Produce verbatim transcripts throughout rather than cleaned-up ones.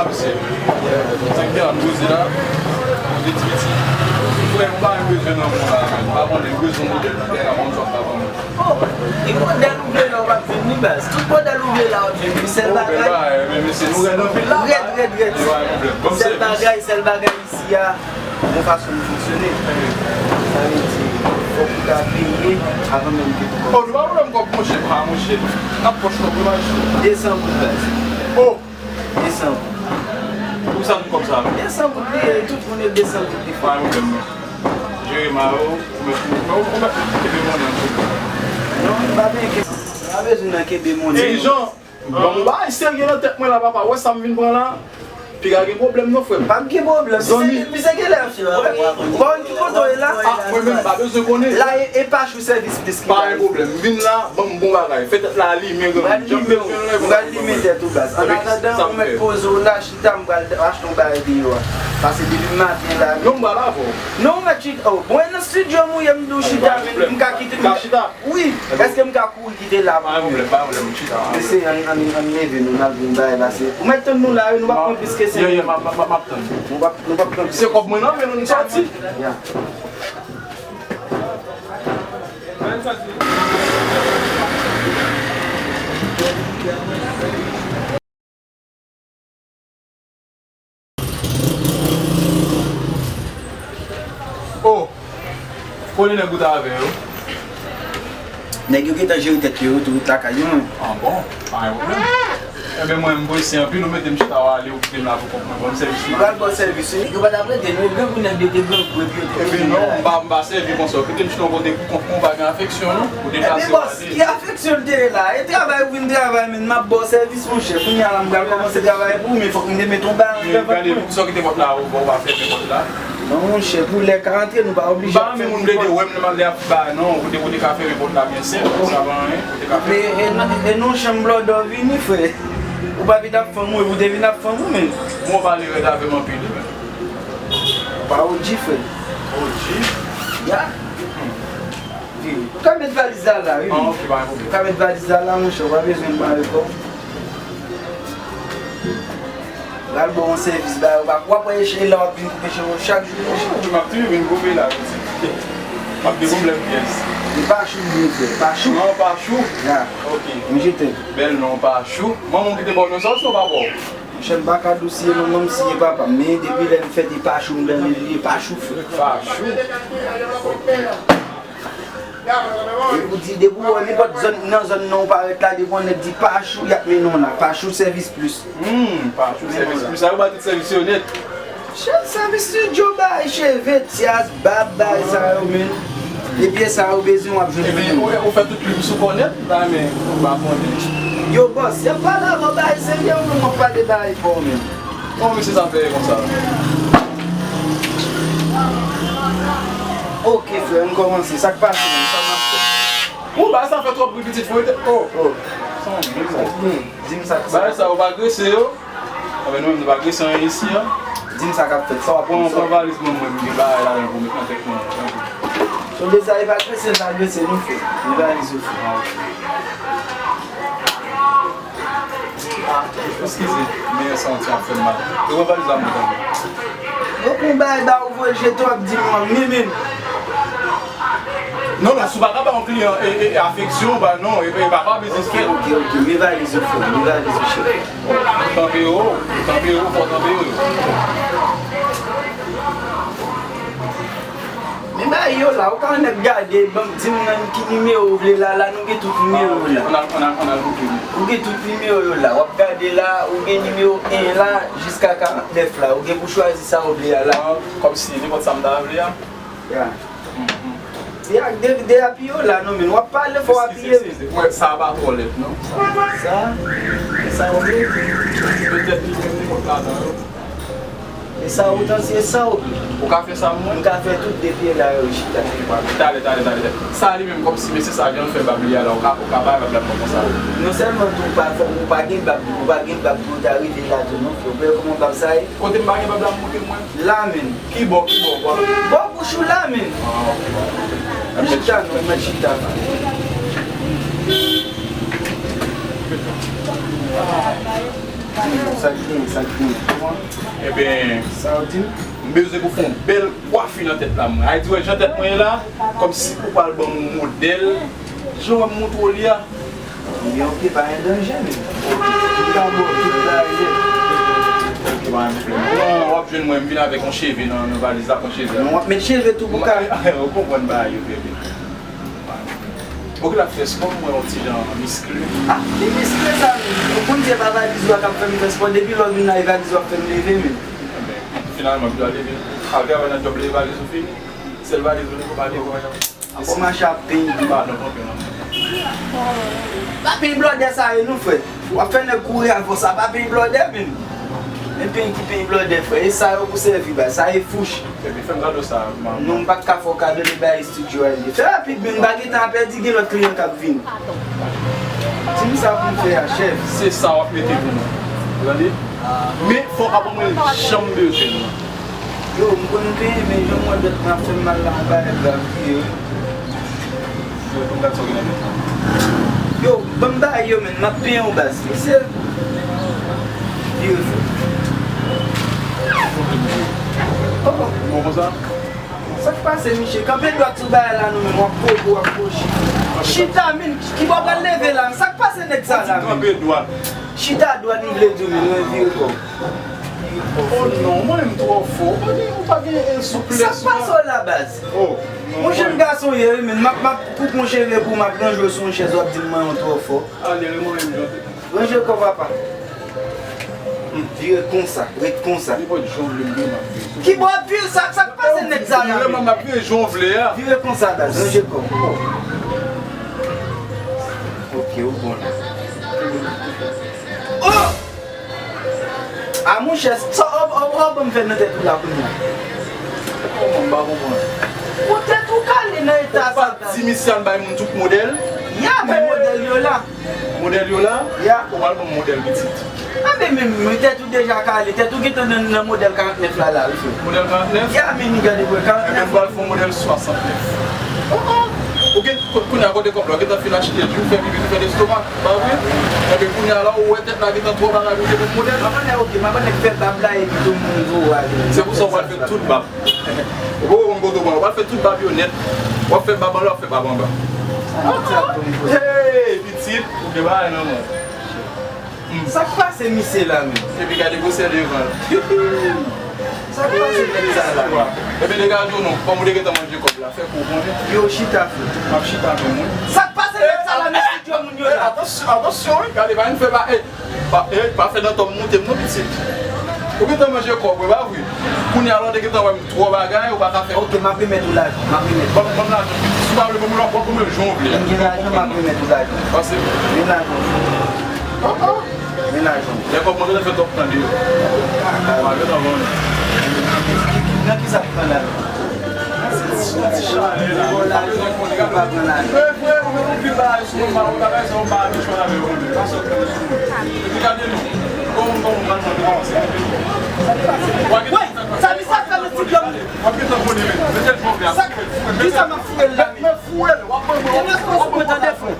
Mesye, sa k gen la, m poze la, poze ti piti. Frè, m pa bezwen nan moun la, men m pa konnen, m bezwen yon modèl pou bagay la, konn sa w ka ban mwen. Oh, e modèl ou vle la, w ap jwenn li, baz. Tout modèl ou vle la, w ap jwenn li. Sèl bagay, rèd, rèd, rèd. Sèl bagay, sèl bagay isi a, bon fason nou fonksyone. Sa vle di, fòk ou ta peye avan menm ke pou kòmanse. Oh, nou pa pwoblèm kòb, monchè, pa monchè. N ap pòch kòb, wi, maestro. De san goud, baz. Oh! De san goud. Pou sa tout kòb sa? De san goud li ye, tout moun yo de san goud li. Pa yon pwoblèm, non. Jere ma yo, ou mèt, ou mèt, ou mèt kenbe monnen an tou. Non, m pa bezwen kenbe, m pa bezwen nan kenbe monnen. Dirijan, ban m yon bagay serye nan tèt mwen la, papa. Ou wè sa m vin pran la? Piga gen pwoblèm non, frè m. P ap gen pwoblèm. Zanmi. Misye, misye genlè ap fè avèk w. Ou pa konn ki kote w ye la? Ah, mwen menm, pa bezwen konnen. La, e, e pa Sèvis plis ki pa gen pwoblèm. M vin la, ban m bon bagay. Fè tèt la limen, granmoun. M pral limen w. M pral limen tèt ou, baz. An atandan, ou mèt poze w la, chita, m pral achte yon bagay deyò a. Pase depi maten la. Non, m pral avè w. Non, ou mèt chita. Oh, bon, e nan estidyo m ou ye, m di w chita, men m ka kite m. Ka chita? Wi. Èske m ka kouri kite la pou ou? Pa gen pwoblèm, pa gen pwoblèm, m chita. Mesye, ann, ann, ann leve nou, n al vin bagay la, se. Ou mèt tann nou la, wi, nou p ap pran plis ke senk minit. Ye, ye, m ap, m ap, m ap tann. Nou p ap, nou p ap pran plis. Se kòb mwen nan men nou, n sòti. Ya. Oh! Kote nèg ou t avè yo? Nèg yo gentan jere tèt yo, yo tou ret lakay yo, men. Ah bon? Pa gen pwoblèm. Enben, mwen, m prese anpil, ou mete m chita, w ale, ou kite m la pou kont mwen, ban m sèvis mwen. Yo pral ba w sèvis, wi. Nèg yo pa t ap rete, non, grangou nèg yo te grangou, epi yo te fini la. Epi non, m pa, m pa sèvi konsa, ou kite m chita yon kote pou kont mwen, ou pa gen afeksyon, non? Ou deplase w ale. Epi bòs, ki afeksyon l te ye la? E travay ou vin travay, men m ap ba w sèvis, monchè. Kounye a la, m pral kòmanse travay pou ou, men fòk m te mete yon bagay andedan vant mwen. Gade, poukisa w kite pòt la ouvè, ou pa fèmen pòt la? Non, monchè, pou lè ka antre, nou pa oblije ap fèmen pòt. M pa renmen moun plede wè m nan lè ap ba non, ou te, ou te ka fèmen pòt la byen senp, sa pa anyen, ou te ka fèmen. E, e, e non, chanm blòdò vini, frè. Ou pa vin ap fanm ou, ou te vin ap fanm ou, men. Bon, ou pale rèd avè m anpil, wi, men. Pa O G, frè. O G? Ya. Ou ka met valiz la la, wi. Ah, ok, pa gen pwoblèm. Ou ka met valiz la la, monchè, ou pa bezwen m pale avè w. Pral ba w yon sèvis, ba yo, w ap wè e la w ap vin koupe cheve w chak jou, monchè. Chak jou m ap toujou vin koupe la, pitit. M ap gen pwoblèm pyès. E pa chou, m vle fè. Pa chou. Non, pa chou. Ya. Ok. M jete. Bèl non, pa chou. Manman w ki te ba w non sa, ou si w pa ba w? Monchè, m pa ka di w si e manman m, si e papa m, men depi lè m fèt, e pa chou m nan men li, e pa chou, frè. Pa chou. E pou di, depi w wè nenpòt zòn, nan zòn nan ou parèt la, depi w wè nèg di pa chou, y ap mennen w la. Pa chou sèvis plis. Hmm, pa chou sèvis plis. Sa yo ba tout sèvis yo nèt. Chèf sèvis estidyo bay cheve, tyas, bab, bay sa yo, men. Epi sa yo bezwen, w ap jwenn. Ebyen, ou, ou fè tout plim sou kò nèt, m pa renmen, m pa konnen. Yo, bòs, y ap pale avè w bagay serye, ou menm w ap pale bagay pa w menm. Kòman mesye sa fè ye konsa? Ok, frè, ann kòmanse. Sa k pase menm? Sa n ap fè? Ou, bagay sa fè twòp bri pitit, fò rete. Oh, oh. Sa yon bri sa. Hmm, di m sa k pase. Bagay sa, ou pa grese yo? Anben, nou menm, nou pa grese anyen isi a. Di m sa k ap fèt, sa w ap pran, pran valiz mwen, mwen, m gen bagay ladan l pou m met nan tèt mwen. So, de sa, e pa grese, l pa grese, nou fè. Nou valiz ou fè. Eskize, men sa yon ti ap fè m mal. E wè valiz la m met anlè. Yo pran bagay ba ou voye jete w ap di m w ap menmen m. Non, non, si w pa ka ba yon kliyan e, e, afeksyon, ba non, e, e pa, pa biznis fèt. Ok, ok, men valiz ou fè, men valiz ou chèf. Ou tanpe yo, ou tanpe yo, fò w tanpe yo. Men bay yo la, ou ka nèk gade, ban m di m nan ki nimewo ou vle la, la nou gen tout nimewo la. Ann al, ann al, ann al goumen. Ou gen tout nimewo yo la, w ap gade la, ou gen nimewo en la, jiska karant nèf la, ou gen pou chwazi sa ou vle a la. Ah, kòmsi nenpòt sa m ta vle a? Ya. Mhm. De, de, de apiye w la, non, men w ap pale fò w apiye, men. Eskize, eskize. Mwen, sa a pa twò lèd, non? Sa? E sa w vle? Petèt li menm li pot ladan yo. E sa w tann, se sa w vle. Ou ka fè sa pou mwen? M ka fè tout depi la yo chita. Talè, talè, talè. Sa li menm kòmsi mesye sa jan l fè bab li a la, ou ka, ou ka bay bab la mwen konsa. Non sèlman tou ou pa fè, ou pa gen bab, ou pa gen bab pou ou ta rive la tou non, frè. Ou wè kòman bab sa ye? Kote m pa gen bab la montre mwen? La menm. Ki bò, ki bò, bò? Bò bouch ou la menm. Ah, ok. Chita non, mèt chita. Sa k gen, sa k gen. Kòman? Ebyen, sa w di m? M bezwen pou fè yon bèl kwafi nan tèt la, mwen. Ay di, wè, jan tèt mwen ye la, kòmsi pou pral ban m yon modèl. Jan w wè m montre w li a. Ebyen, oke, pa gen danje, men. M ka ba w tout bagay nèt. Oke, pa gen pwoblèm. Bon, w ap jwenn mwen, m vin avèk yon cheve nan, nan valiz la, pran cheve a. Non, w ap met cheve tou pou ka. Ou konprann bagay yo trè byen. Bon, ki l ap fè spò, m wè yon ti jan miskle. Ah, li miskle sa menm. Ou konn se pa valiz ou a k ap fè m fè spò. Depi lè w vin la, e valiz ou ap fè m leve menm. Finalman, m dwe leve. Al travay nan djòb, leve valiz ou fini. Sèl valiz ou leve, ou pa leve, voyons. Bon, mache ap peny. Padon, pran peny nan men. Pa peny blòdè sa ye non, frè. W ap fè nèg kouri avè w, sa pa peny blòdè menm. Men peny ki peny blòdè, frè. E sa yo pou sèvi, baz. Sa e fouch. Epi fè m kado sa, manman. Non, m pa t ka fè w kado de bagay estidyo a ye. Fè rapid, men m pa gen tan a pèdi, gen lòt kliyan k ap vini. Di m sa pou m fè a, chèf. Se sa w ap mete pou mwen. Ou tande? Men fò w ka ban mwen l jan m bezwen l lan. Yo, m konn penyen, men jan m wè dwèt mwen ap fè m mal la, yon bagay grav li ye, wi. Yo, pou m gad sa w gen nan dwèt la. Yo, ban m bagay yo, men, m ap penyen w, baz. Mesye, vire fò. Oh, oh. Bon, konsa? Sa k pase, misye? Kanpe dwat sou bagay la, nou menm, w ap kouri, w ap kouri. Chita, men, ki bò w pral leve la? Sa k pase, nèg sa la, men? Kanpe dwat. Chita dwat, m vle di w, men, mwen vire kò. Oh non, mwen menm twò fò. Ou pa gen, ou pa gen, eh, souplès. Sa k pase w la, baz? Oh, non. Yon jèn gason ye, wi, men m ap, m ap koupe yon cheve pou w, m ap ranje w sou yon chèz, w ap di m mwen yon twò fò. Ale, remonte m, Jean. Ranje kò, papa. Hmm, vire konsa, ret konsa. Li pa t janm vle m vire, m ap vire. Ki bò w ap vire sa? Sa k pase, nèg sa la? Vire, m ap vire jan w vle a. Vire konsa, baz, ranje kò. Ok, ou bon la. Oh! A monchè, sa w, w, w, w ap ban m fè nan tèt ou la kounye a? Kòman m pa konprann? Pou tèt ou kale nan eta sa. Ou pa di misye al bay moun tout modèl? Ya, men modèl yo la. Modèl yo la? Ya. Ou pral ban m modèl pitit. A, men, men, men tèt ou deja kale, tèt ou gentan nan, nan modèl karantnèf la, la, wi, frè. Modèl karantnèf? Ya, men, gade, frè, karantnèf. Ebyen, m pral fè yon modèl swasantnèf. Oh, oh. Ou gen, kounye a kote kòb la, ou gentan fin achte, wi, ou fè pipi, ou fè lestomak. Pa vre? Ebyen, kounye a la, ou wè tèt la gentan twò bagay pou te kont modèl. M ap annik, ok, m ap annik fè bab la, epi tou moun vo a. Se pou sa w pral fè tout bab. Ou poko konn kote w pral, w pral fè tout bab yo nèt. W ap fè bab anlè, w ap fè bab anba. Hey, pitit, ou gen bagay nan men w. Sa k pase misye la menm? Epi gade gwosè devan l. Sa k pase nèg sa la? Epi degaje w non, kòm ou te gentan manje kòb la, fè kou konnen. Yo, chita, frè. M ap chita menm, wi. Sa k pase nèg sa la, mesye, djòl moun yo la? Atansyon, atansyon, wi. Gade, pa vin fè ba, eh, pa, eh, pa fè dantòm moute m non, pitit. Ou gentan manje kòb, wi, pa vre? Kounye a la, w te gentan wè m twò bagay, ou pa ka fè. Ok, m ap remèt ou lajan, m ap remèt ou. Ban m, ban m lajan, pitit. Si w pa vle ban m l, w ap ban m l jan w vle a. M gen lajan, m ap remèt ou lajan. Pase. Men lajan. Oh, oh. Men lajan. Lè kòb mwen gentan fè twòp tan deyo. Ah, ah. Mwen gentan vann. Nan ki sa k pran la? Ti, ti chalè la. Bon, lajan, ou pa pran lajan. Vre, vre, ou menm ou vin bagay sou mwen, ou bagay sa, ou pa abitye avè yo, men. Pa sot nan sou mwen. Epi gade nou. Kòm, kòm, kòm, kòm, kòm, kòm, kòm. Wè, sa misye ap fè nan ti djòb. W ap gentan konnen, men. Mete l fò, men. Sa, kisa m ap foure l la, men? Men foure l, w ap pran mwen, w ap pran mwen. Gen respons mwen tande, frè.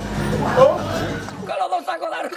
Oh. Kòlòbò sa, kòlòbò.